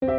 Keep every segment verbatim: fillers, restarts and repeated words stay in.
Дийшача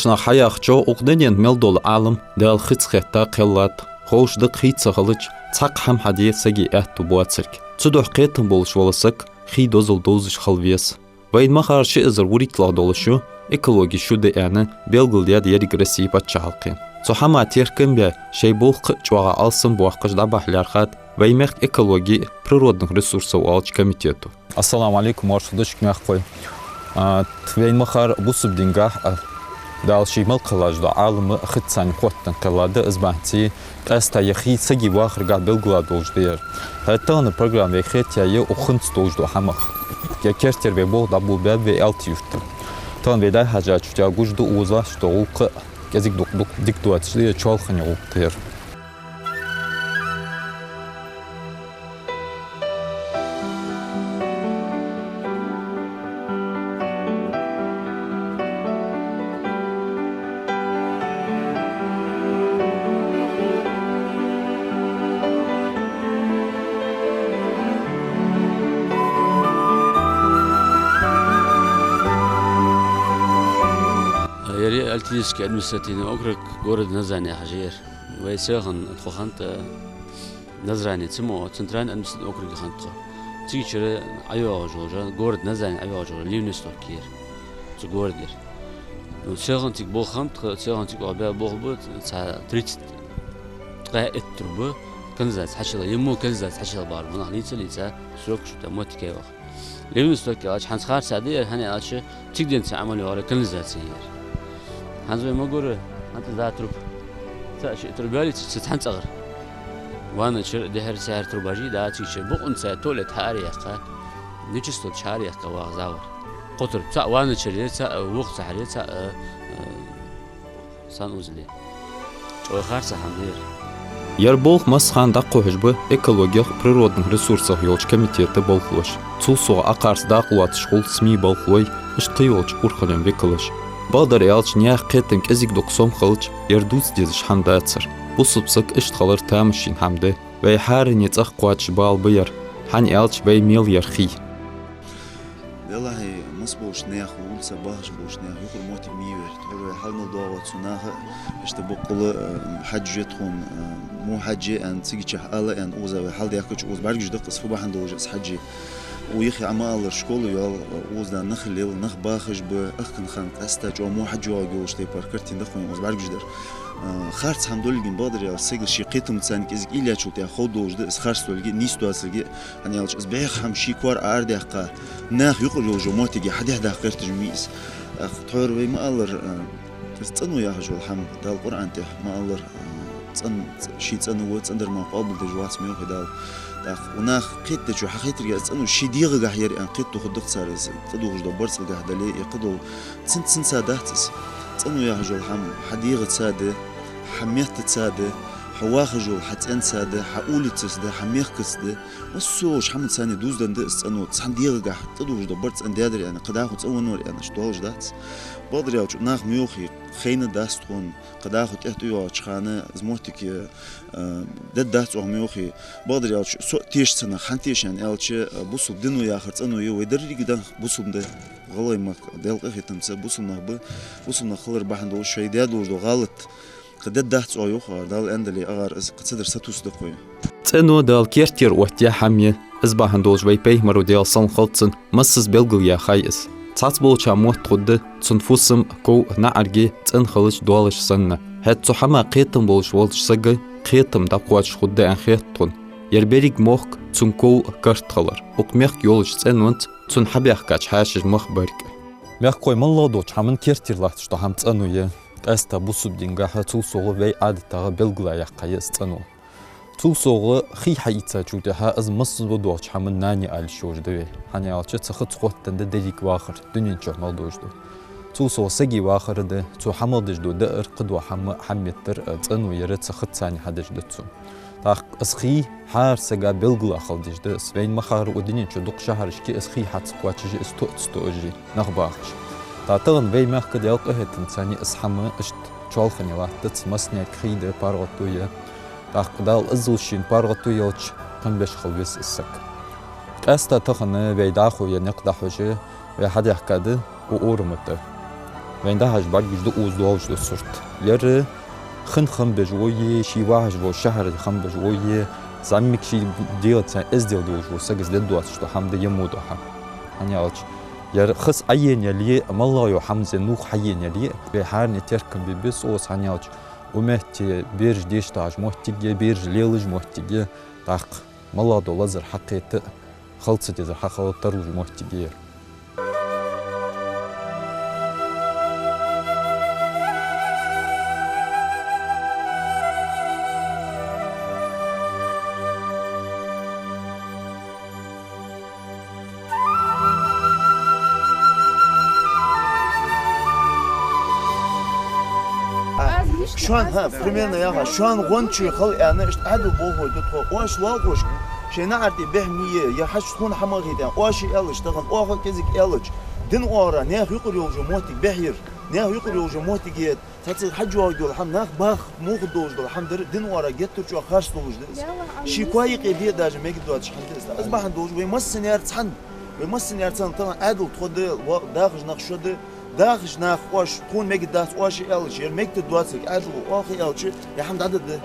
наха хьаяхачох, укх дунен мел дола Ӏалам Дала хица хетта кхеллад. Ховш да-кх, хий ца хилча, цхьаккха хӀама хьаде сага аьттув боацилга. Цудухьа кхетам болаш вола саг хий дозал довзаш хила веза. Вайна ма харра, ши эзар вурийтталагӀа дола шу экологен шу да аьнна белгалдаьд еррига Россе паччахьалкхено. Цу хӀаман теркам бе, шоай болх кхы а чӀоагӀа алсамбоаккхаш дӀабахьа лаьрхӀад вай мехка экологи а, природных ресурсов оалача комитето. Ассаламу Ӏалайкум, моаршал да шуга, мехкахой. А, вайна ма харра, бусалба дингахьа, а, Дала ший мел кхеллача Ӏалама хица цхьана хоттаденна кхелла да, из бахьанца къаьстта ер хий сага вахаргахьа белгала долаш да ер. ХӀаьта тахан программа вай хетаяь я укх хинца долаш дола хӀамах. Ер керттера вай болх дӀаболабаьб вай Алта-Юрта. Тахан вай дӀахьежача, тӀа гуш да укхаза латташ дола гӀулакх а кӀезига дукха, дукха дика доацаш да ер, чоалхане гӀулакх да ер. Ер я Альтаинский административный округ, город Назрань яхаш я ер. Вай селхан тхо хиннад, Назране ца мо, центральный административный округе хиннад тхо. Цигара чура ӀойоагӀаш йола, город Назране ӀойоагӀаш йола Ливнесток я ер. Цу городера. Ну, селхан цига болх хиннаб тха, селхан цига оаха баь болх ба, цхьа тридцать ткъаь итт труба, канализаци хьачуяла, е мо канализаци хьачуяла бахар, монах лийца, лийца, срок шу тӀа моттиг кхайваха. Ливнесток аьлча, хӀанз харцахьа да ер, хӀана аьлча, цигара денз цхьа Ӏамал йоагӀар канализаци я ер. ХӀанз вай ма гура, хӀанз из да труба. Цхьа ши труба ялийца цхьан цӀагӀара. Ванна чура, дехьара, сехьара трубаш я, да, цигара чура букъанца туалет хьаараяьккха, нечистоташ хьаараяьккха вагӀа завар. Кхо труба, цхьа ванна чура я, цхьа, э, вокх цӀагӀара я, цхьа, э, э, санузел я. ЧӀоагӀа харцахьа хӀама да ер. Ер болх массахана дӀакхухьаш ба экологех, природных ресурсах йолча комитета болхлоша. Цул совгӀа, Ӏокхарца дакъа лоацаш хул СМИ болхлой, иштта кхыйолча урхален векалаша. Бакъдар аьлча, наьха кхетам кӀезига дукха сом хилча, ер дувца дезаш хӀама дацар. Бусалба саг иштта хилар тамашийна хӀама да. Вай хӀаране цӀагӀа кхоачаш бала ба ер, хӀана аьлча вай мел яр хий. Делахь, масса болча наьха, улица бахаш болча наьха юкъара моттиг ма йий ер. Тхьовра вай хьалмел доагӀа цу наха, иштта боккъала, э, хьадж я тхона, э, мо хьадж я аьнна, цигача ала аьнна, укхаза вай хьалдаьхкача, укхаза бӀаргагуш да-кх из, фу бахьан долаш я из хьадж. Укх юхе Ӏа ма аллара, школа йоал, укхаза да нах лел, нах бахаш ба, ахкан хана къаьстта чӀоагӀа мо хьадж йоагӀаргйолаш тайпара картина да-кх вайна укхаза бӀаргагуш дар. А, харц хӀама долга, бакъдар аьлча, сагал ший кхетамца цхьана кӀезига уйла яьчул тӀехьагӀа ховргдолаш да из харц долга, нийса доацалга, хӀана аьлча из бӀеха хӀама ший коа арадаьккха, наха юкъара йолча моттиге хьадехьа даккха гӀерташ ма йий из. ТӀаккха тхьовра вай ма аллара, а, из цӀено яхаш йола хӀама, Дала Къуръан тӀа ма аллара, а, цӀен-, ц-, ший цӀено ва, цӀендар мара къоабалдеш вац ма йоахий Дала. ТӀаккха наха кхетадечо хьахайтаргахьа из цӀено ший дегӀагахьа яр аьнна кхетаду хургда-кх цар из, тӀадувхаш дола барзкъагахьа дале, е кхыдола Цин-, цинца дац из. ЦӀено яхаш йола хӀама хьа дегӀаца да, хьа меттаца да, хьо вахаш йола хьа цӀенца да, хьа улицаца да, хьа мехкаца да. Массайолча хӀамаца цхьана дувзаденна да из цӀено, цхьан дегӀагахьа тӀадувхаш дола барзкъа цӀендаьдар аьнна, кхы дӀахо цӀавеннавар аьнна, иштта доалаш дац. Бакъдар аьлча, наха ма йоахий, хайна дац тхона, кхы дӀахо тӀехьа тӀайоагӀача хана из моттиг, э, дергдац оаха ма йоахий. Бакъдар аьлча, со а тешац цу наха, хӀана тешац аьлча, э, бусалба дино яхар цӀено я, вай деррига нах бусалба да. ГӀалгӀай мехка Даьла къахетамца бусалба нах ба, бусалба нах хилар бахьан долаш шоай даь долаш дола гӀалат кхы дергдац оаха, йоах, Дала аьннадале, агӀар из кхы ца дар сатувсаргда-кх вай. ЦӀено Дала керттера оттаяь хӀама я, из бахьан долаш вай пайхамаро, Даьла салам хилда цунна, массаза белгалъяьхай из. Цхьаццаболча мотт хургда цун фусам, ков, наӀарга цӀена хилча доалаш санна. ХӀаьта цу хӀаман кхетам болаш волча сага кхетам дӀакхоачаш хургда аьнна хет тхона. Ер беррига мохк цун ков, карт хилар, укх мехка йолча цӀенонца цунна хьабаьхкача хьаьшаша мах барг. Мехкахой, малагӀа долча хӀаман керттера латташ дола хӀама цӀено я. Къаьстта бусалба дингахьа, цул совгӀа вай Ӏадатагахьа белгалъяьккха я из цӀено. Цул совгӀа хий хьаийцачул тӀехьагӀа из массаза доагӀача хӀаман нана я аьле йиш йолаш да вай. ХӀана аьлча, цу хица хоттаденна да деррига вахар, дунен чухь мел долаш дола. Цул совгӀа сага вахар а да, цо хьа мел деш дола даар, кхыдола хӀама, хьа меттар, а, цӀено яр цу хица цхьана хьадеш да цо. ТӀаккха из хий хӀара сага белгала хила дезаш да из. Вайна ма харра, укх дунен чу дукха шахьарашка из хий хьа ца кхоачаш а, из тоъа ца тоъаш а нах бахача. ТӀаккха тахан вай мехка Даьла къахетамца из хӀама иштта чоалхане латтац, массанега хий да, паргӀато я. ТӀаккха Дала иззал шийна паргӀато елча, кхин беш хила веза из саг. Къаьстта тахан вай дӀахо ер никъ дӀахьош, вай хьадаьхкад укх урама тӀа. Вайна дӀахьош бӀаргаш да укхаза долаш дола сурт. Ер хин хам беш вола, ший вахаш волча шахьара хам беш вола, зӀамига ший дегӀаца эздел долаш волча сага из де доацаш дола хӀама да ер мо дола хӀама. ХӀана аьлча, ер хас Ӏоенна яле а, малагӀа йола хӀама зе нувх хьаенна яле а, вай хӀаране теркам бе беза укхаза, хӀана аьлча, укх метте бераш деша тахаш моттиг я, бераш лелаш моттиг я, тӀаккха малагӀа дола лазар хьакхета а, хала ца дезар хьахила тарлуш моттиг я ер. Шоана, хӀа, примерно яха, шоана гӀончий хила аьнна, иштта Ӏаьдал болхлой да тхо. Оаш лоалахошка, шоай наӀар тӀа бӀехмий, е хьаьша тхона хӀама хийтта, оаш аьлча тахан, оаха кӀезига аьлча, дина оагӀора наьха юкъара йолаш йола моттиг бӀехъяр, наьха юкъара йолаш йола моттиг я, цхьацца хьажжоагӀа дола хӀама, нах баха муха долаш дола хӀама дар, дина оагӀора геттара чӀоагӀа харц долаш да из. Ший коа юкъе де а даже мегаргдоацаш хӀама да из. Из бахьан долаш вай массане а цхьана, вай массане а цхьана тахан Ӏаьдал тхо да, ва-, дахаш нах шо да, дахаш нах оаш, тхона мегаргдац оаш аьлча, ер мегаргдоацилга Ӏаьдало оаха аьлча, ер хӀама дӀадаргда.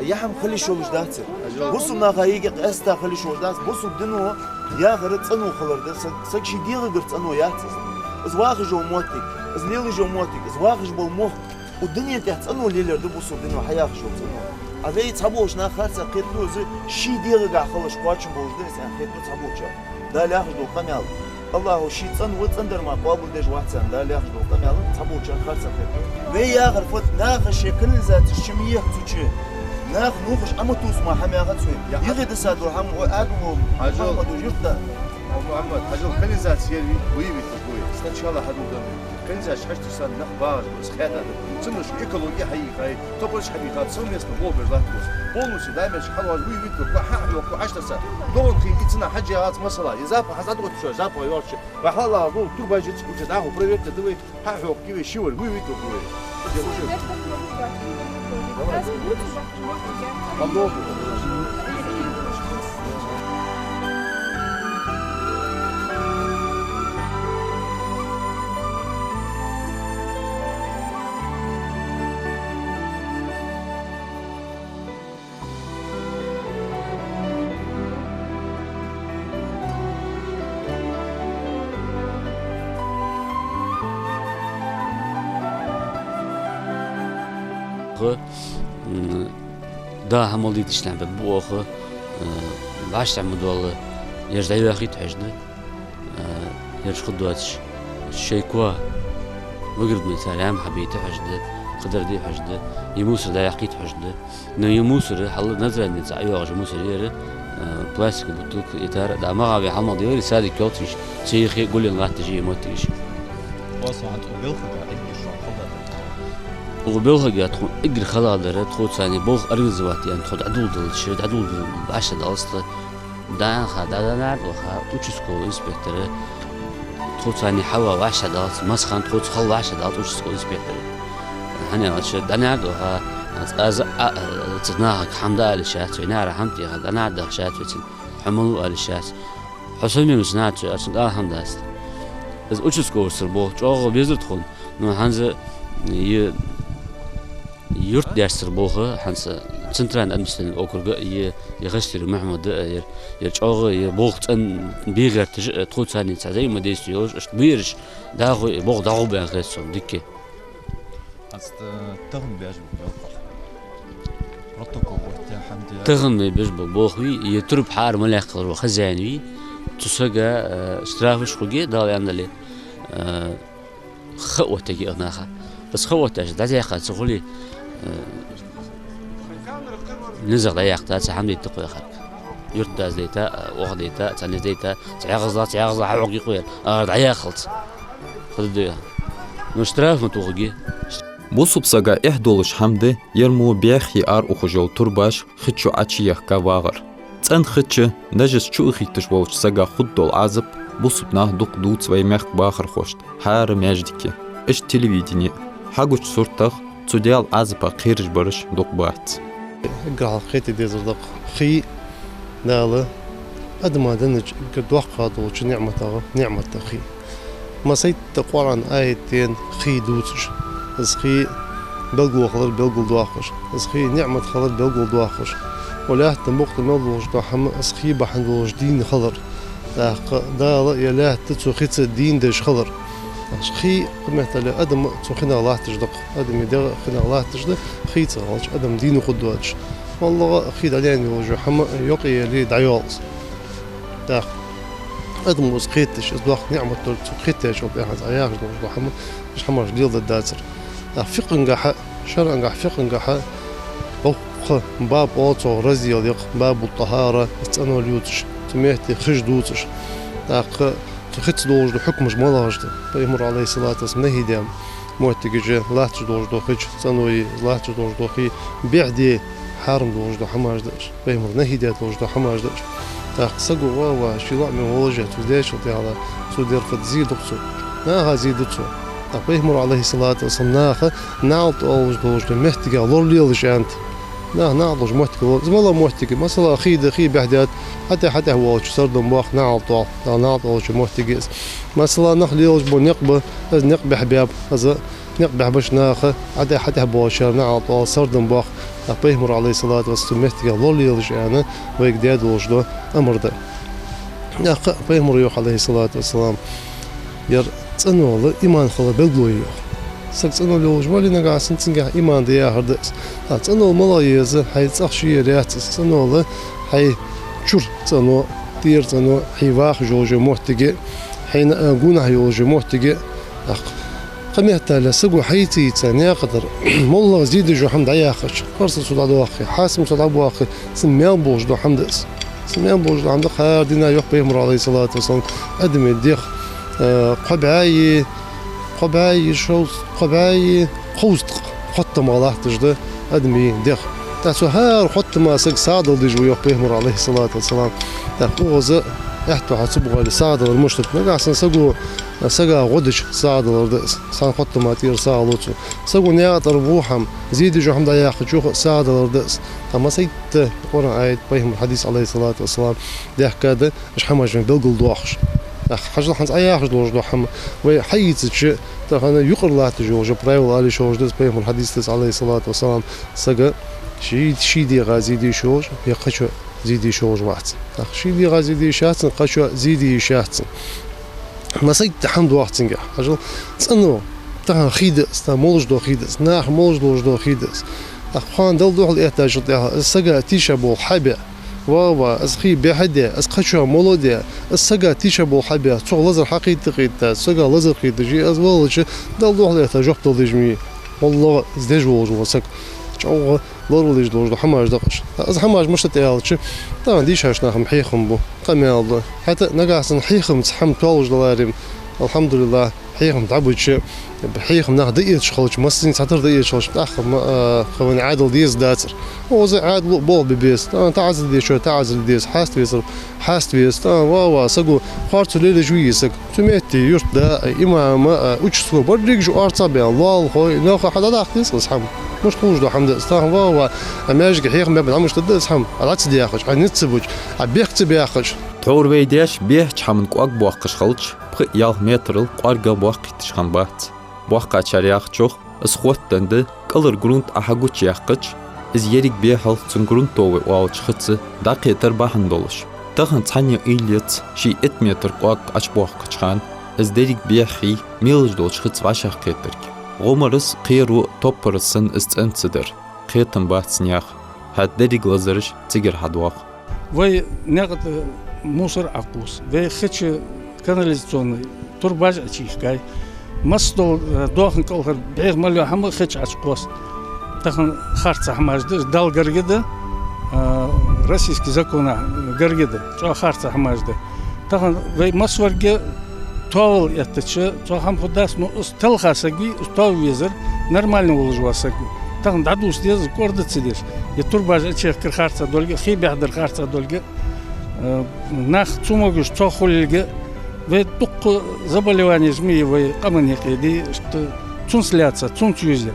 Ер хӀама хила йиш йолаш дац ер. Бусалба наха йиге къаьстта хила йиш йолаш дац. Бусалба дино яхар цӀено хилар да. Саг, саг ший дегӀагара цӀено яц из. Из вахаш йола моттиг, из лелаш йола моттиг, из вахаш бола мохк, укх дунен тӀа цӀено лелар да бусалба дино хьаяхаш йола цӀено. А вай цхьаболча наха харцахьа кхетаду из, ший дегӀагахьа хилар кхоачам болаш да из аьнна кхетаду цхьаболчар. Дала яхаш дола къамаьл. АллахӀа ший цӀена ва, цӀендара мара къоабалдеш вац аьнна Дала яхаш дола къамаьл цхьаболчар харцахьа кхетаду. Вай яхар фуд, наха шоай канализацеш чу ма еха цу чу. Наха нувхаш Ӏо ма тувса ма хӀама яхац вай. Юхедиса дола хӀама вай Ӏаьдало, Мухьаммада юрта. Мухьаммад, хьажал, канализаци ер вий, вий, вий, вий. Сначала хьадувгда вай. Канализаци хьачутесса нах багӀаш ба, из хаьттад. Цунна шоай экологи хьайийхай, топараш хьабийхад, совместно болх беш латташ ба. Полностью дӀа мел хьалоаш вий, вий, вий, хьа хьокху хьаштаса. Догон хий, и цунах хьажа яц масала. И запах хьа зад отташ, запах йоагӀача. Вай хьалалагӀа гул тух бажиц, уча дӀахо проверка да вай, хьа хьокху вай шивар, вий, вий, вий. Давай. Хо, м, да хӀама диташ нах бе бу оха, э, башта ма долла, ераш дӀайоахийта хьожаш да, э, ераш хӀама доацаш, шоай коа выгребной цар яма хьабийта хьожаш да, кхыдар де хьожаш да, е мусор дӀаяккхийта хьожаш да. Но е мусор, хьал Назране цхьа йоагӀаш мусор яр, э, пластика бутылка, и тара, да, магӀа ве хьалмагӀа дилари, садик йолча, цехе гулен латташ е моттигаш. Вас хӀанз укх Белхага эггара шоана хала дар? Укх Белхага тхона эггара хала дар, тхо царна болх организовать ян, тхо дӀадоладелча, дӀадоладелча башха даласта. ДӀаьха, дӀа-, дӀанар доха, участковый инспектора, тхо царна хьава вӀашагӀдалац, масхан тхоца хала вӀашагӀдалац участковый инспектора. ХӀана аьлча, дӀанар доха, аз, а, а, ца нахага хӀама да али шац, вай нара хӀама теха, дӀанар даха шац вецин, хьо малув али шац. Хьо сомемус нацу, ацун алхьамдаст. Аз участковый сар бо, чӀоагӀа безар тхона, но хӀанз е юрт дерсар болх, хӀанз центральный административный округа е, е Хастери Мухьмада, е, е чӀоагӀа, е болх цӀен бегарташ, тхо царна цхьа взаимодействие йолаш, аш бераш, дӀахо, е болх дӀахо бен хессон, дикке. Аз тахан беш бу, протокол оття хӀама де. Тахан беш бу, болх вий, е труп хьар маляккхалар ва хозяин вий, цу сага, э, штрафаш хуге, дал яндале, э, Ха оттаги наха. Аз ха отташ, дӀадехка ца хули, э, низагӀа дӀаяккха, ца хӀама дайта кхояхарг. Юртдас дайта, э, оаха дайта, ца низ дайта, ца ягӀазла, ца ягӀазла хьа оаха гикъояр, ара дӀаяхалц. Хада дуя. Ну, штраф ма тухаги. Бусалба сага эхь долаш хӀама да ер мо бӀеха хий ара ухаш йола турбаш хи чу Ӏочуехка вагӀар. ЦӀена хи чу нажас чуухийташ волча сага хургдола Ӏазап бусалба нах дукха дувц вай мехка бахархошта, хӀара маьждиге, иштта телевидене. Хьагуча суртах цу Даьла Ӏазапах кхераш бараш дукха бац. Эггара хьалха кхета дезар да-кх хий Дала адама деннача эггара доккхагӀа долча ниӀматех ниӀмат да хий. Масайтта Къуръан аят да хий дувцаш, из хий белгало хилар белгалдоахаш, из хий ниӀмат хилар белгалдоахаш, укх лаьтта букъ тӀа мел долаш дола хӀама из хий бахьан долаш дийна хилар. ТӀаккха Дала ер лаьтта цу хица дийна деш хилар. Хий, кхы меттел, адам цу хинах латташ да-кх. Адама дегӀ хинах латташ да, хий ца хилча адам дийна хургдоацаш. МоллагӀа а хий дӀалаьнна йолаш йола хӀама йокъаеле дӀайоал из. ТӀаккха адамо из кхеташ, из доккха ниӀмат долга цо кхетачул тӀехьагӀа Ӏа яхаш долаш дола хӀама, уж хӀамаш леладергдацар. ТӀаккха фикъхӀагахьа, шарӀагахьа, фикъхӀагахьа дуккха баб оал цох, раздел я-кх, бабу тӀахӀара, из цӀенол ювцаш, цу метте хиш дувцаш. ТӀаккха цу хица долаш дола хьукмаш малагӀаш да? Пайхамара, Ӏалайхи ссалату вассалам, нахьи даь моттигаш я: латташ долаш дола хи чу цӀено е, латташ долаш дола хий бӀехде, хьарам долаш дола хӀамаш да уж, Пайхамара нахьи даь долаш дола хӀамаш да уж. ТӀаккха саго, ва, ва, ший лоӀаме волаш а, цо дечул тӀехьагӀа, цо дер фуд, зе ду-кх цо. Наха зе ду цо. ТӀаккха Пайхамара, Ӏалайхи ссалату вассалам, наха наӀалт оалаш долаш долча моттиге лоралелаш аьннад. Наха наӀалт оалаш моттиге лорале. Из малагӀа моттиг я? Масала, хий да, хий бӀехдаьд, хьатӀехьа-хьатӀехьа волчо сардам боаккх, наӀалт оал. ТӀаккха наӀалт оалача моттиге я из. Масала, нах лелаш бола никъ ба, из никъ бӀехбаьб, из никъ бӀехбеш наха, хьатӀехьа-хьатӀехьа болчар наӀалт оал, сардам боаккх. ТӀаккха Пайхамара, Ӏалайхи ссалату вассалам, цу моттиге лоралелаш аьнна, вайга даь долаш дола амар да. ТӀаккха Пайхамара йоах, Ӏалайхи ссалату вассалам, ер цӀенол иман хилара белгало я йоах. Саг цӀенол йолаш вале, нагахьа санна цунгахьа иман да яхар да из. ТӀаккха цӀенол малагӀа я из? Хьай цӀагӀа ше яр яц из цӀенол, хьай чура цӀено, тӀера цӀено, хьо вахаш йолча моттиге, хьайна, а, гонахьа йолча моттиге. ТӀаккха кхы меттел, саго хьаийца-йийца наькъа тӀара моллагӀа зе деш йола хӀама дӀаяьккхача, харцо цо дӀадоаккхе, хьастам цо дӀабоаккхе, цун маьл болаш дола хӀама да из. Цун маьл болаш дола хӀама да-кх, хӀара дийнахьа, йоах Пайхамара, Ӏалайхи ссалату вассалам, адамий дегӀ, э, кхо бӀаьи, кхо бӀаьи шовз-, кхо бӀаьи кховзткъа хоттама латташ да адамий дегӀ. ТӀаккха цу хӀара хоттама саг сагӀа дала дезаш ва, йоах Пайхамара, Ӏалайхи ссалату вассалам. ТӀаккха укхаза аьттув хьа ца бохале, сагӀа далар мишта да? Нагахьа санна саго сага гӀо дича сагӀа далар да из. Цхьан хоттама тӀера сагӀа лу цо. Саго наькъа тӀара во хӀама, зе деш йола хӀама дӀаяьккхача, юха а сагӀа далар да из. ТӀаккха масайтта Къуръан аят, Пайхамара хьадис, Ӏалайхи ссалату вассалам, даьхкад уж хӀамаш вайна белгалдоахаш. ТӀаккха хьажал, хӀанз Ӏа яхаш долаш дола хӀама вай хьаийцача, тахан юкъара латташ йола правила ала йиш йолаш да из, Пайхамара хьадис да из, Ӏалайхи ссалату вассалам, саг ший, ший дегӀа зе де йиш йолаш, е кхычоа зе де йиш йолаш вац. ТӀаккха ший дегӀа зе де йиш яц цун, кхычоа зе де йиш яц цун. Масайтта хӀама доагӀа цунгахьа. Хьажал, цӀено, тахан хий да из, тахан молаш дола хий да из, наха молаш долаш дола хий да из. ТӀаккха кхоана Далла духьал эттачул тӀехьагӀа из сага тийша бола хьа бе, ва, ва, из хий бӀехдаь, из кхычоа мало даь, из сага тийша бола хьа бе, цох лазар хьакхийтта-кхийтта, сага лазар кхийтта, жи из валлалча, Далла духьал этта жоп дала дезаш ма вий. МоллагӀа из деш волаш вола саг чӀоагӀа лоравала дезаш долаш дола хӀамаш да-кх уж. Из хӀамаш мишта да аьлча, тахан дийшача наха-м хьехам бу, къамаьл ду. ХӀаьта а нагахьа санна хьехамца хӀама тоалуш даларе-м, алхьамдулиллахӀ, хьехам дӀабича, хьехам наха дӀаэцаш хилча, массане цхьатарра дӀаэцаш хилча, тӀаккха ма, а, кхы вайна Ӏаьдал деза дацар. Укхаза Ӏаьдало а болх бе беза, тахан таӀазар де дезачоа таӀазар де деза, хьаста везар хьаста веза, тахан, ва, ва, саго харцо лелаеш вий из саг. Цу метте юртда а, имам а, участковый, берригаш орцагӀа баьнна, лоалахой, нохой, хьадӀадаккха деза из хӀама. Мишта хулаш дола хӀама да из, тахан, ва, ва, Ӏа маьждиге хьехам баьб, Ӏа мишта дергда из хӀама? Ӏа дӀа ца дехача, Ӏа низ ца бича, Ӏа бехк ца баьккхача. Тхьовра вай даьша бехача хӀаман кӀоаг боаккхаш хилча, пхи-ялх метрал кӀоарга боаккхийташ хӀама бац. БоккхагӀчар яхачох, из хоттаденна да, кӀалара грунт Ӏа хьагучаяьккхача, из еррига бе хьалха цун грунтовой оалача хица дӀакхетар бахьан долаш. Тахан цхьанне уйла ец ши итт метр кӀоаг Ӏочубоаккхача хана, из деррига беххий, мелаш долча хица вӀашагӀкхетарг. ГӀомарас, кхеро, топпарас санна из цӀена ца дар. Кхетам бац наьха. ХӀаьта деррига лазараш цигара хьадоагӀа. Вай наькъа тӀа мусор Ӏокхувс, вай хи чу канализационни турбаш Ӏочуехкай. Массадола, э, доахан кӀалхара бӀеха мел йола хӀама хи чу Ӏочукхосс. Тахан харцахьа хӀамаш да, Далла гарга да, э, российски законах гарга да, чӀоагӀа харцахьа хӀамаш да. Тахан вай массаварг Тоавала эттача, цо хӀама хургдац, но из талха саг вий, из тоава везар нормально волаш вола саг ва. Тахан дӀадувца деза, кӀорда ца деш. Е турбаш Ӏочуехкар харца долга, хий бӀехдар харца долга, э, нах цамогаш цох хулилга, вай дукха заболеванеш ма йий вай къаман юкъе, иштта цунца лаьца, цунца юзе.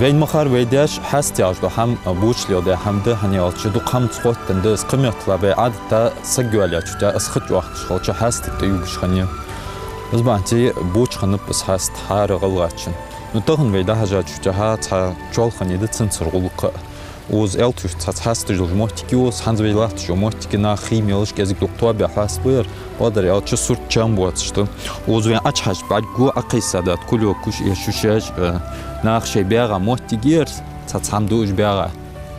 Вайна ма харра, вай даьша хьаст яхаш дола хӀама боча леладаь хӀама да, хӀана аьлча дукха хӀамаца хоттаденна да из. Кхыметтел вай Ӏадатах саг йоалаяьчул тӀехьагӀа из ха чӀоахкаш хилча хьаста тӀаювгаш хиннай. Из бахьан долаш боча хиннаб из хьаст хӀара гӀалгӀачун. Ну, тахан вай дӀахьежачул тӀехьагӀа цхьа чоалхане да цунцара гӀулакх а. Укхаза Аьлтуш цхьацца хьасташ долаш моттиг я укхаза, хӀанз вай латташ йола моттиг, наха хий мелаш кӀезига-дукха тоабаь хьаст ба ер, бакъдар аьлча сурт чам боацаш да. Укхаза вайна Ӏочухьежача бӀаргаго Ӏокхайса дац кулёкаш е шушаш, э, наха шоай баьгӀа моттиг я ер, цхьацца хӀама дуаш баьгӀа.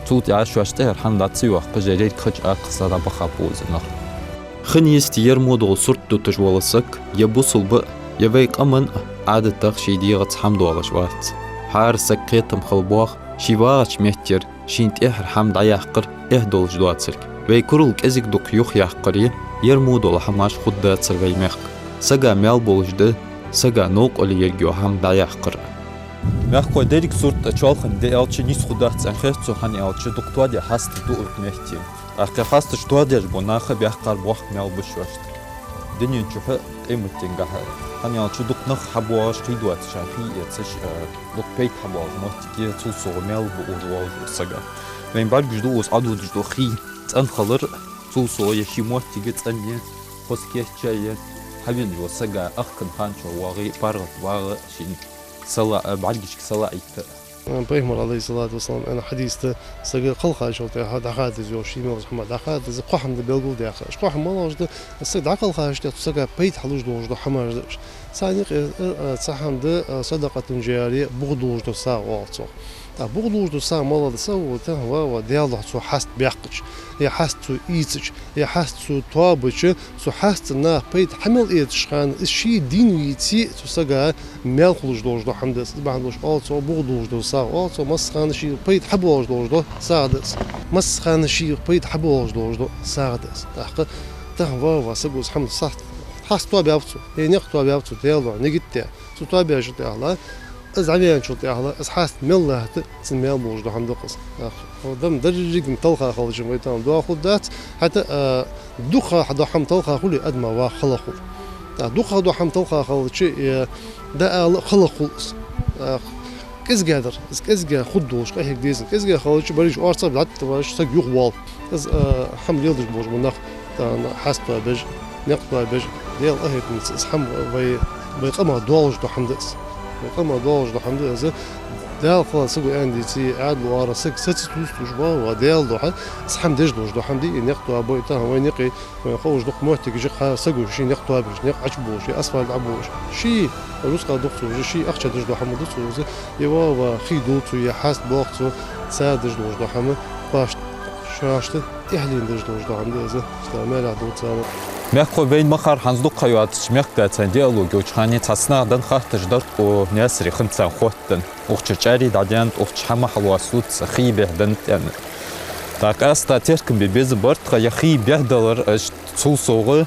Цул тӀехьагӀа шоаш тӀехьара хӀама дӀа ца йоаккхаш, еррига ха чӀоаккхийса дӀабахаб укхаза нах. Хин йисте ер мо дола сурт дуташ вола саг е бусалба, е вай къаман Ӏадатах ший дегӀаца хӀама доалаш вац. ХӀара сага кхетам хила боах ший вагӀача меттера шийна тӀехьара хӀама дӀаяккхар эхь долаш доацилга. Вай курал кӀезига-дукха юхаяккхаре, ер мо дола хӀамаш хургдацар вай мехка. Сага маьл болаш да сага новкъарле ерг йола хӀама дӀаяккхар. Мехкахой, деррига сурт чоалхане да аьлча нийса хургдац аьнна хет сона, хӀана аьлча дукха тоадаь хьасташ да укх метте. ТӀаккха хьасташ тоадеш бола нах баьккхар боккха маьл ба шоашта дунен чухь а, къематдийнахьа а. ХӀана аьлча дукха нах хьабоагӀаш, хий доацачарна хий эцаш, э, дукха пайда хьабоагӀаш моттиг я, цул совгӀа маьл ба укхаза волаш волча сага. Вайна бӀаргагуш да укхаза Ӏододаш дола хий цӀена хилар, цул совгӀа е ший моттиг цӀена е, хоза кийчъяь е, хьавеннача сага ахкан хана чу воагӀе, паргӀата вагӀа, шийна сала а, бӀаргашка сала а йита. Пайхамара, Ӏалайхи ссалату вассалам, аьнна хьадис да: саг кхелхачул тӀехьагӀа дӀахадаргда из йоах, ший мел долча хӀамах дӀахадаргда из, кхо хӀама да белгалдаьккха. Уж кхо хӀама малагӀаш да? Саг дӀакхелхачул тӀехьагӀа цу сага пайда хьалуш долаш дола хӀамаш да уж. Царна юкъе, э, э, цхьа хӀама да, э, садакъатун джария, бух долаш дола сагӀа оал цох. ТӀаккха бух долаш дола сагӀа малагӀа да? Саг ва, тахан ва, ва, Даьла духьа цо хьаст баьккхача, е хьаст цо ийцача, е хьаст цо тоабача, цу хьаста наха пайда хьа мел эцача хана, из ший дин вийце, цу сага маьл хулаш долаш дола хӀама да из. Из бахьан долаш оал цох бух долаш дола сагӀа. Оал цох массахана шийна пайда хьабоагӀаш долаш дола сагӀа да из. Массахана шийна пайда хьабоагӀаш долаш дола сагӀа да из. ТӀаккха тахан ва, ва, саго из хӀама сахьт хьаст тоабаьб цо, е никъ тоабаьб цо, Даьла духьа нигат даь. Цо тоабаьчул тӀехьагӀа, из дӀаваьнначул тӀехьагӀа, из хьаст мел латт, цун маьл болаш дола хӀама да-кх из. ТӀаккха дам деррига талха хилча вай тахан доагӀа хургдац, хӀаьта, а, дукха дола хӀама талха хуле, адама ваха хала хул. ТӀаккха дукха дола хӀама талха хилча, э, дӀаала а хала хул из. ТӀаккха кӀезига дар, из кӀезига хургдолаш къахьега деза. КӀезига хилча, бараш орцагӀа дӀатӀаваьлча, саг юхавоал. Из, э, хӀама леладеш болаш бола нах, тахан хьаст тоабеш, никъ тоабеш, Даьла къахетамца из хӀама вай, вай къамах доаллаш дола хӀама да из. Вай къамах доаллаш дола хӀама да из. Даьла хала саго аьнна дийце, Ӏаьдало ара саг саца тувсаш ва, ва, Даьла духьа из хӀама деш долаш дола хӀама да, е никъ тоабой. Тахан вайна юкъе, вайна ховш дукха моттигаш я-кх, саго ший никъ тоабеш, никъ Ӏочуболаш, е асфальт Ӏоболаш. Ший рузкъа дукха цо, ший ахча деш дола хӀама да цо из. Е ва, ва, хий дул цо, е хьаст боагӀа цо, цар деш долаш дола хӀама, кхоашта, шоашта эхьлена деш долаш дола хӀама да из, Дала маьлехь долда царна. Мехкахой, вайна ма харра, хӀанз дукха ха йоацача мехкдацарна диалог йолча хана цхьацца наха денна хаттараш дар укх Наьсаре хинна царна хоттаденна. Укх чура чӀари дӀадаьннад, укх чу хӀама хьалоацалуц, хий бӀехдаьннад аьнна. ТӀаккха къаьстта теркам бе беза бар тха, е хий бӀехдалар, иштта цул совгӀа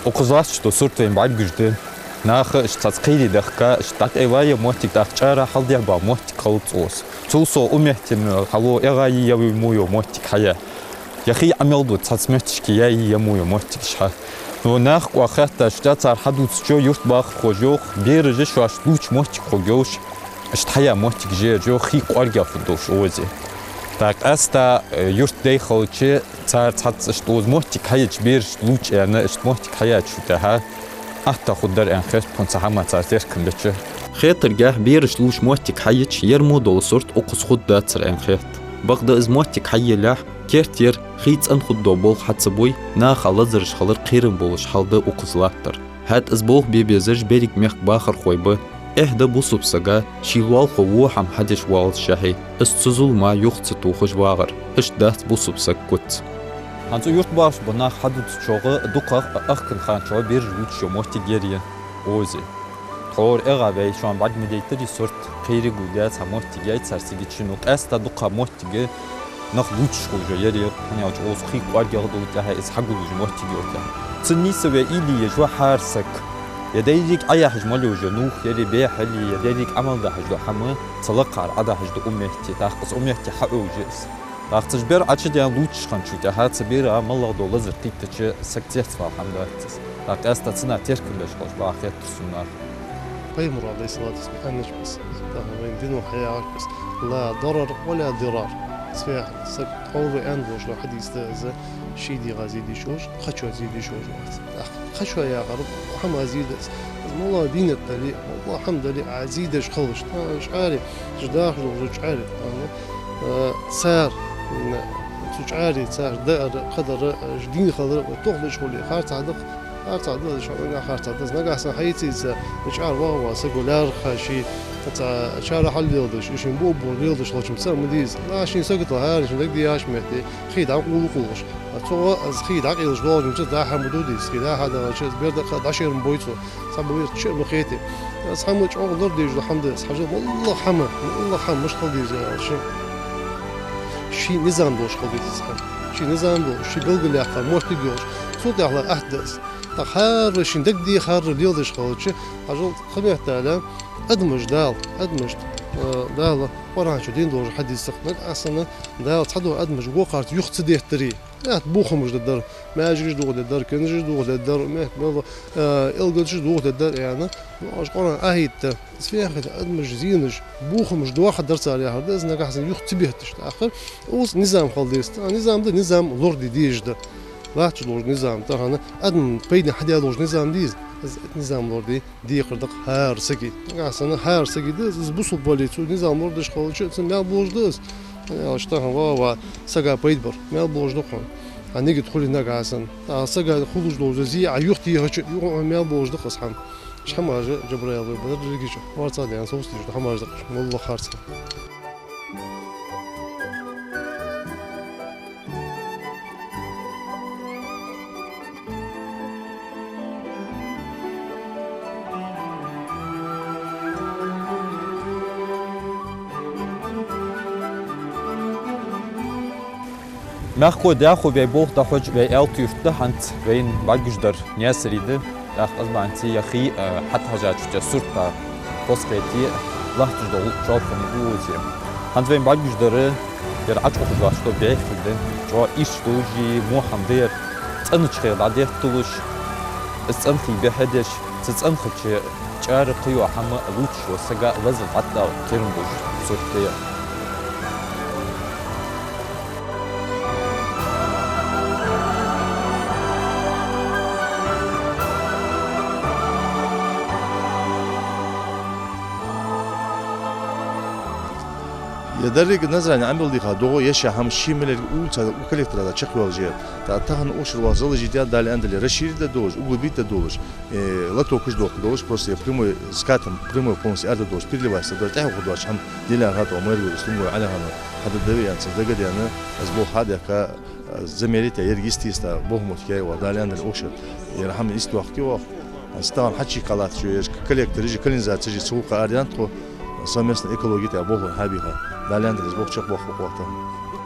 укхаза латташ дола сурт вайна бӀаргагуш да. Наха иштта цхьацца кхерий дахка, иштта дӀакъайла е моттиг, тӀаккха чӀара хьалдехьа бала моттиг хилац укхаза. Цул совгӀа укх метте хьало эгӀа е, е вуй мо йола моттиг хьая. Е хий Ӏа мел ду цхьацца моттигашка яьй е мо йола моттигаш хьа. Но наха кхы хаттача, цар хьадувцачох, юртбахархоша йоах, бераша шоашта лувча моттиг хургйолаш, иштта хьаяь моттигаш я ераш, йоах, хий кӀоарга фу долаш укхаза. ТӀаккха къаьстта, э, юрта дай хилча, цар цхьацца иштта укхаза моттиг хьаеча, берашта лувча аьнна, иштта моттиг хьаяьчул тӀехьагӀа атта хургдар аьнна хет тхона цу хӀаман цар теркам беча. Хетаргахьа, берашта лувча моттиг хьаеча, ер мо дола сурт укхаза хургдацар аьнна хет. Бакъда из моттиг хьаеллехь, керттера хий цӀена хургдола болх хьа ца бой, наха лазараш хилар кхерам болаш хьал да укхаза латтар. ХӀаьта из болх бе безараш беррига мехка бахархой ба. Эхь да бусалба сага ший лоалахо во хӀама хьадеш воаллашехь, из цу зулама юха ца тохаш вагӀар. Иштта дац бусалба саг куц. ХӀанз цу юрта бахаш бола нах хьадувцачох, дукхагӀа ахкан хана чу бераш лувчаш йола моттиг яр ер, ози. Тхьовра эгӀа вай шоана бӀарг ма дайтарий сурт, кхераргва де цхьа моттиг яй цар цига чу, ну къаьстта дукха моттиг нах лувчаш хулаш яр ер, хӀана аьлча оцу хий кӀоаргагӀа долча тӀехьа из хьагуллуш моттиг йолча тӀехьа. Цун нийса вай уйла еш ва хӀара саг. Е деррига Ӏаяхьаш мел йола нувх яр, е бехьал, е деррига Ӏамал дахьаш дола хӀама цу лакхара Ӏадахьаш да укх метте, тӀаккха из укх метте хьаовш я из. ТӀаккха цу бер Ӏочудена лувчаш хинначул тӀехьа цу бера малагӀа дола лазар кхийттача саг цецвала хӀама дац из. ТӀаккха къаьстта цунах теркам беш хилча бакъахьа хетар сона нах. Пайхамара, Ӏалайхи ссалату вассалам, аьннача бесса, тахан вайна дино хьаяхача бесса: «لا ضرر ولا ضرار». Цвех саг тхьовра аьнна долаш дола хьадис да из, ший дегӀа зе деш волаш, кхычоа зе деш волаш вац. ТӀаккха кхычоа яхар хӀама зе да из. Из моллагӀа дийнат дале, моллагӀа хӀама дале, Ӏа зе деш хилча, тӀаккха чӀари, уж дахаш долча чӀари, тӀаккха, э, цар, м, цу чӀари, цар даар, кхадар, уж дийна хилар вай тохадеш хуле, харцахьа да-кх, харцахьа да из, шоана нагахьа харцахьа да из. Нагахьа санна хьаэцийца, из чӀара вагӀа вола саго лаьрхӀа ший цхьа чара хьаллеладеш, из шийна боаболх леладеш хилча-м цхьа хӀама деза. Нагахьсанна шийна сагота хӀара шийна дагадехача метте хий дӀакъовла кхувлаш. А цо из хий дӀакъайлаш доагӀача, цу дӀа-хьа ма дувдий из, хий дӀа-хьа даьлча, из бер дакъа дӀашер ма бой цо. Цхьа бер чу а ма хете. Из хӀама чӀоагӀа лорадеш дола хӀама да из. Хьажал, моллагӀа хӀама, моллагӀа хӀама мишта хила деза аьлча, ший низам долаш хила деза из хӀама. Ший низам долаш, ший белгалъяьккха моттиг йолаш. Цул тӀехьагӀа атта да из. ТӀаккха хӀара шийна дагадеха, хӀара леладеш хилча, хьажал, кхы метта аьлча, адамаш Дала, адамашта, э, Дала Къуръан чу денна долаш хьадис да-кх, нагахьа санна Дала цхьадола адамаш вокхарца юха ца деттаре. Нах бохамаш дергдар, маьждигаш дохадергдар, книжкаш дохадергдар, мехка мел, э, элгачаш дохадергдар аьнна, оаш Къуръан аят да. Из фу яхилга да, адамаш зенаш, бохамаш доахаргдар цар яхар да из, нагахьа санна юха ца бетташ. ТӀаккха укхаза низам хила деза. ТӀаккха низам да, низам лораде дезаш да. Латташ долаш низам, тахан адам пайдане хьадаь долаш низам деза. Из низам лораде декхар да-кх хӀара сага. Нагахьа санна хӀара сага да из, из бусалба вале, цо низам лорадеш хилча, цунна маьл болаш да из. Аьлча тахан ва, ва, сага пайда бар, маьл болаш да-кх хьона. Хьа нигат хуле нагахьа санна. ТӀаккха сага хулаш дола зе Ӏа юхатехача, юха хьона маьл болаш да-кх из хӀама. Иштта хӀамаш, Джабраил, вай бадар религийча, харцахьа даьнна совцадеш дола хӀамаш да-кх уж, моллагӀа харцахьа. Мехко дӀахо вай болх дӀахьоча, вай Аьлта-Юрт да хӀанз, вайна бӀаргагуш дар Наьсаре да. ТӀаккха из бахьанца ер хий, э, хьатӀахьежача тӀа сурт тхоскхете, латташ дола гӀулакх чоалхане да укхаза. ХӀанз вайна бӀаргагуш дар ер Ӏочуухаш доацаш дола бӀеххьий да, чӀоагӀа ийрча долаш, во хӀама да ер, цӀенача хьале дӀадетталуш, из цӀенхий бӀеххьа деш, цу цӀенхача чӀара кхыйола хӀама лувчаш волча сага лазар дӀатӀадала кхерам болаш сурт да ер. Ер деррига Назране Ӏамал дийха догӀа, ер ши хӀама ший мел ерг улица коллектора чакхйоалаш я ер. ТӀаккха тахан укх шера вай заложить даьд, Дала аьннадале, расширить де долаш, углубить де долаш, э, лотокаш дохка долаш, просто ер прямой скатом, прямой полностью аьрда долаш, переливать де долаш, тӀехьа ухаш доацаш хӀама, Дилан хатӀо, мэр вирус, Тумгой Ӏаьлий хана, хьада да веана, цунца дагадеана, аз болх хьадехка, замерить а, ерриг йист-йиста болх моттиг яь я вай, Дала аьннадале, укх шера ер хӀама йистохк вай. Аз тахан хьачикхалатташ я, ераш коллектораш а, канализацеш а, цу гӀулакха арадаьннад тхо, совместно экологи тӀа болх хьабийха. Дала аьннадале, из болх чакхбоаккх укх вахтара.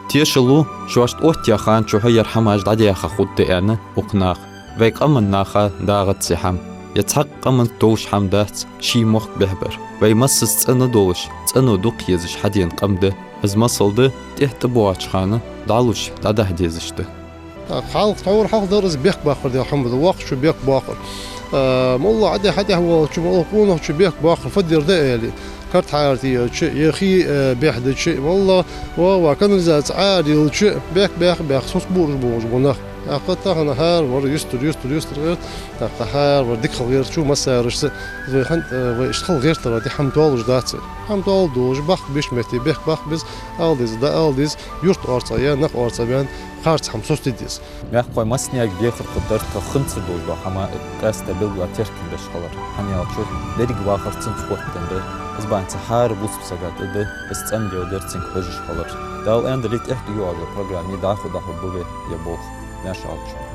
Тешал лу, шоашта оттаяь хана чухь ер хӀамаш дӀадеха хургда аьнна укх наха. Вай къаман наха дагӀац из хӀама. Ер цхьаккха къаман товш хӀама дац ший мохк бӀехбар. Вай массаза цӀена долаш, цӀено дукха езаш хьадена къам да. Из масал да, тӀехьа тӀабоагӀача хана дӀалуш, дӀадахьа дезаш да. ТӀаккха хьалха, тхьовра хьалха дар из бехк баккхар да хӀама да, воккхачо бехк боаккхар. Э, моллагӀа Ӏа тӀехьа, хьа тӀехьа волчо, моллагӀа къонахчо бехк боаккхар, фу дар да аьле. Карт хьаара тӀаелча, е хий, э, бӀехдича, моллагӀа, ва, ва, канализаци Ӏоара елча, бехк, бехк, бехк, соцабувлаш болаш ба нах. ТӀаккха тахан хӀара вар юстар, юстар, юстар гӀерт, тӀаккха хӀара вар дика хила гӀертача массарашца, вай хӀанз, э, вай иштта хила гӀертар, ди хӀама долаш дац. ХӀама дола долаш, бахка беш метте бехк баккха беза, ала деза, дӀаала деза, юрт орцагӀа я, нах орцагӀа ваьнна, харц хӀама соцаде деза. Мехкахой массанега дехар хургдар тха хинна ца долаш дола хӀама къаьстта белгала теркам беш хилар. ХӀана аьлча, деррига вахар цунца хоттаденна да. Из бахьанца хӀара бусалба сага тӀа да из цӀена леладер цунга хьожаш хилар. Дала аьннадале, тӀехьа тӀайоагӀача программе дӀахо-дӀахо ба вай ер болх. Маьрша Ӏалда шоана.